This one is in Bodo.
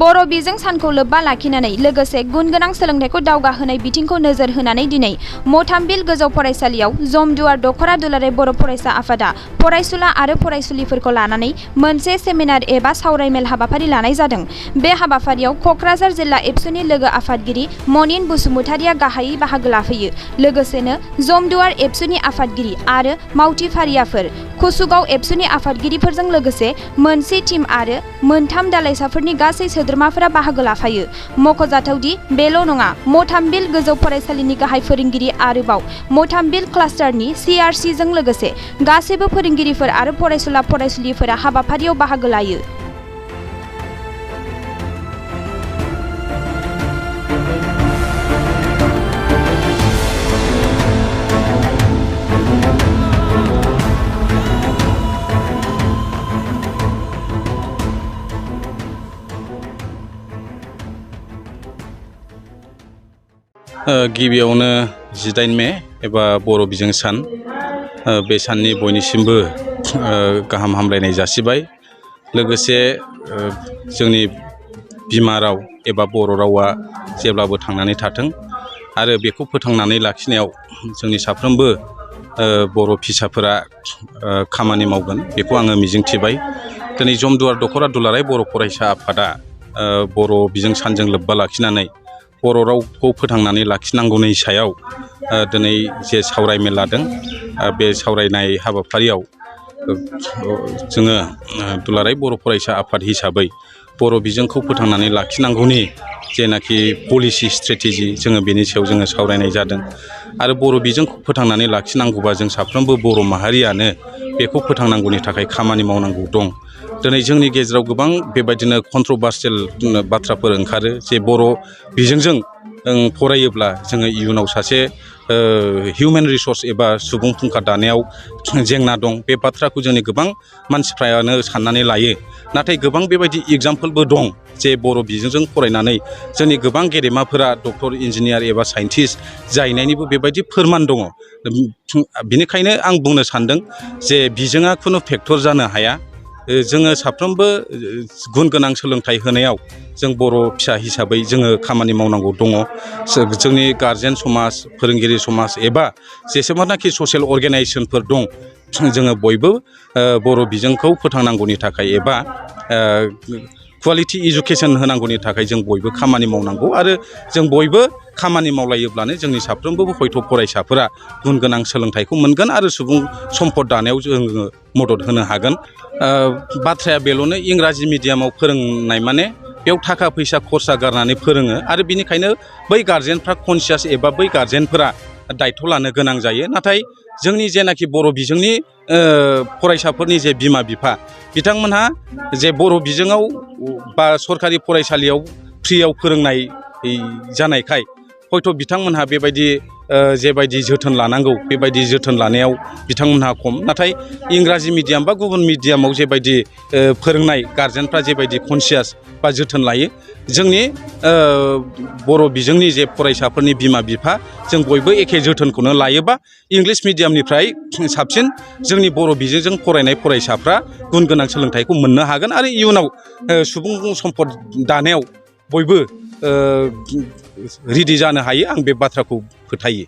बर' बिजों सानखौ लोब्बा लाखिनानै लोगोसे गुनगोनां सोलोंथाइखौ दावगाहोनाय बिथिंखौ नोजोर होनानै दिनै मथामबिल गोजौ फरायसालियाव जमदुवार दख'रा दुलाराय बर' फरायसा आफादा फरायसुला आरो फरायसुलिफोरखौ लानानै मोनसे सेमिनार एबा सावरायमेल हाबाफारि लानाय जादों। बे हाबाफारियाव क'क्राझार जिल्ला एबसुनि लोगो आफादगिरि मनिन बसुमतारिया गाहायै बाहागो लाफैयो। लोगोसेनो जमदुवार एबसुनि आफादगिरि आरो मावथिफारियाफोर, कुसुगाव एबसुनि आफादगिरिफोरजों लोगोसे मोनसे टीम आरो मोनथाम दालाइसाफोरनि गासै सोद्रोमाफोरा बाहागो लाफायो। मख'जाथावदि बेल' नङा, मथामबिल गोजौ फरायसालिनि गाहाय फोरोंगिरि आरोबाव मथामबिल क्लास्टारनि CRCजों लोगोसे गासैबो फोरोंगिरिफोर आरो फरायसुला फरायसुलिफोरा हाबाफारियाव बाहागो लायो। गिबियावनो 18 मे एबा बर' बिजों सान, बे साननि बयनिसिमबो गाहाम हामलायनाय जासिबाय। लोगोसे जोंनि बिमा राव एबा बर' रावा जेब्लाबो थांनानै थाथों आरो बेखौ फोथांनानै लाखिनायाव जोंनि साफ्रोमबो बर' फिसाफोरा खामानि मावगोन, बेखौ आङो मिजिंथिबाय। दिनै जमदुवार दख'रा दुलाराय बर' फरायसा आफादा बर' बिजों सानजों लोब्बा लाखिनानै बर' रावखौ फोथांनानै लाखिनांगौनि सायाव दिनै जे सावरायमेल लादों, बे सावरायनाय हाबाफारियाव जोङो दुलाराय बर' फरायसा आफाद हिसाबै बर' बिजोंखौ फोथांनानै लाखिनांगौनि जेनाखि पलिसि स्ट्रेटेजि, जोङो बेनि सायाव जोङो सावरायनाय जादों। आरो बर' बिजोंखौ फोथांनानै लाखिनांगौबा जों साफ्रोमबो बर' माहारियानो बेखौ फोथांनांगौनि थाखाय खामानि मावनांगौ दं। दिनै जोंनि गेजेराव गोबां बेबायदिनो कन्ट्रभार्सियेल बाथ्राफोर ओंखारो जे बर' बिजोंजों फरायोब्ला जोङो इयुनाव सासे हिउमेन रिसर्स एबा सुबुं फुंखा दानायाव जेंना दं। बे बाथ्राखौ जोंनि गोबां मानसिफ्रानो साननानै लायो। नाथाय गोबां बेबायदि एग्जाम्पोलबो दं जे बर' बिजोंजों फरायनानै जोंनि गोबां गेदेमाफोरा डक्टर, इन्जिनियार एबा साइन्टिस्ट जाहैनायनिबो बेबायदि फोरमान दङ। बेनिखायनो आं बुंनो सानदों जे बिजोङा खुनु फेक्टर जानो हाया। जोङो साफ्रोमबो गुन गोनां सोलोंथाइ होनायाव जों बर' फिसा हिसाबै जोङो खामानि मावनांगौ दङ। जोंनि गारजेन समाज, फोरोंगिरि समाज एबा जेसेबांनाखि ससियेल अर्गेनाइजेसनफोर दं, जोङो बयबो बर' बिजोंखौ फोथांनांगौनि थाखाय एबा कुवालिटि इडुकेसन होनांगौनि थाखाय जों बयबो खामानि मावनांगौ। आरो जों बयबो खामानि मावलायोब्लानो जोंनि साफ्रोमबो हयथ' फरायसाफोरा गुन गोनां सोलोंथाइखौ मोनगोन आरो सुबुं सम्पद दानायाव जोङो मदद होनो हागोन। बाथ्राया बेल'नो, इंराजि मिडियामाव फोरोंनाय माने बेयाव थाखा फैसा खरसा गारनानै फोरोङो आरो बिनिखायनो बै गार्जेनफ्रा कनसियास एबा बै गार्जेनफोरा दायथ' लानो गोनां जायो। नाथाय जोंनि जेनाखि बर' बिजोंनि फरायसाफोरनि जे बिमा बिफा, बिथांमोनहा जे बर' बिजोङाव बा सरकारि फरायसालियाव फ्रियाव फोरोंनाय जानायखाय हयथ' बिथांमोनहा बेबायदि जेबायदि जोथोन लानांगौ बेबायदि जोथोन लानायाव बिथांमोनहा खम। नाथाय इंराजि मिडियाम बा गुबुन मिडियामाव जेबायदि फोरोंनाय गार्जेनफ्रा जेबायदि कनसियास बा जोथोन लायो, जोंनि बर' बिजोंनि जे फरायसाफोरनि बिमा बिफा जों बयबो एखे जोथोनखौनो लायोबा इंलिस मिडियामनिफ्राय साबसिन जोंनि बर' बिजोंजों फरायनाय फरायसाफ्रा गुन गोनां सोलोंथाइखौ मोननो हागोन आरो इयुनाव सुबुं सम्पद दानायाव बयबो रेडि जानो हायो। आं बे बाथ्राखौ फोथायो।